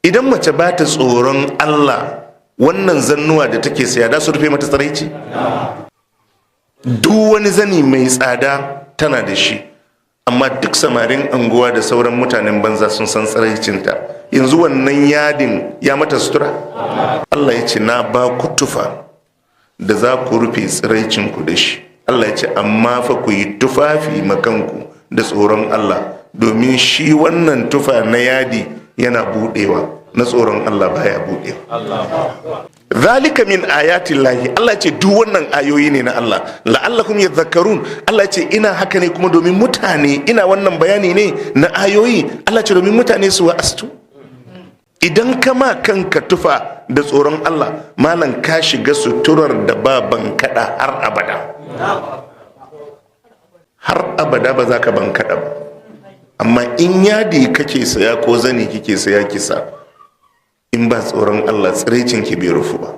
Idan mace ba ta tsoron Allah, wannan zannuwa da take saya da su rufe mata tsiraici? Duk wani zani mai tsada tana da shi, amma duk samarin anguwa da sauran mutanen banza sun san tsiraicinta. Yanzu wannan yadin ya mata sutura? Allah ya ce, "Na ba ku tufa da za ku rufe tsiraicinku da shi." Allah ya ce, "Amma fa ku yi tufafi makanku da tsoron Allah, domin shi wannan tufa na yadi yana budewa, na tsoron Allah baya budewa." Zalika min ayatin lahi. Allah ce duk wannan ayoyi ne na Allah. La'allakum yadhakkarun. Allah ce ina haka ne kuma domin mutane, ina wannan bayani ne na ayoyi, Allah ce, domin mutane su wa'astu. Idan ka ma kanka tufa da tsoron Allah, malam, ka shiga suturar da ba bankada har abada. Har abada ba za ka bankada ba. Amma in yadi kake saya ko zani kike saya kisa, in ba tsoron Allah, tsiraicin ki bai rufu ba.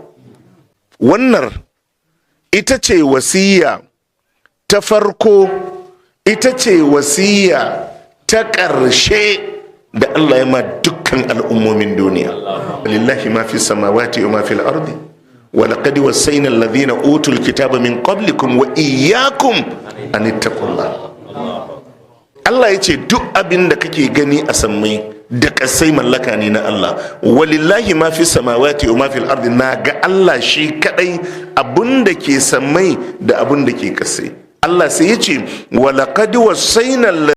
Wannan ita ce wasiya ta farko, ita ce wasiya ta ƙarshe da Allah ya ma dukkan al'ummomin duniya. Lillahi ma fi samawati wa ma fil ardi wa laqad wassayna alladhina utul kitaba min qablikum wa iyyakum an ittaqullah. Allah ya ce duk abin da kake gani a sammai da kasai mallaka ne na Allah. Walillahi ma fi samawati wa ma fil ardi, na ga Allah shi kadai abun da ke sammai da abun da ke kasai. Allah sai ya ce wa laqad wassayna.